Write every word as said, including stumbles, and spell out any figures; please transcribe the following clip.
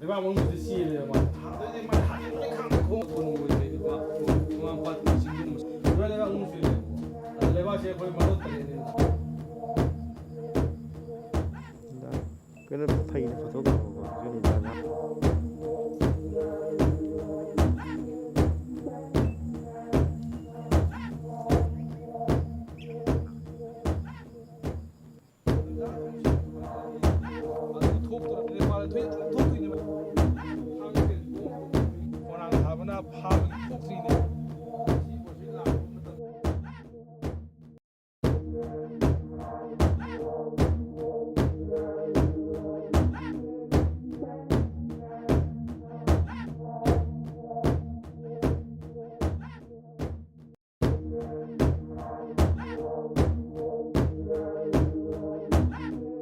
ꯂꯩꯕꯥꯛ ꯃꯅꯨꯡꯗ ꯆꯦꯜꯂꯦꯕ ꯃꯥ꯫ ꯍꯥꯟꯅꯗꯩꯗꯤ ꯃꯥ ꯍꯥꯟꯅ ꯂꯣꯏ ꯈꯥꯡꯕ ꯈꯣꯡ ꯀꯣꯟ ꯑꯣꯏ ꯂꯩꯕ ꯃꯥ꯫ ꯃꯃꯥ ꯃꯄꯥ ꯆꯤꯡꯒꯨꯝꯕ꯫ ꯂꯣꯏ ꯂꯩꯕꯥꯛ ꯃꯅꯨꯡ ꯆꯦꯜꯂꯦ꯫ ꯑꯗ ꯂꯩꯕꯥꯛꯁꯦ ꯑꯩꯈꯣꯏ ꯃꯔꯣꯟ ꯇꯔꯦꯠꯅꯦ꯫ ꯀꯩꯅꯣ ꯐꯩꯅ ꯐꯣꯇꯣ ꯀꯥꯞꯄꯀꯣ, ꯍꯧꯖꯤꯛ ꯅꯨꯡꯗꯥꯡ ꯉꯥꯏꯍꯥꯛ꯫